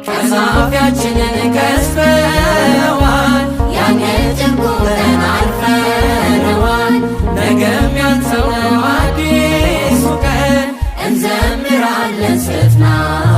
ቀዛፊያችንን ቀዝፈዋል። ያንን ጭንቁ ቀን አልፈነዋል። ነገም ያንተው ነው አዲሱ ቀን፣ እንዘምራለን ስትናፍቀን።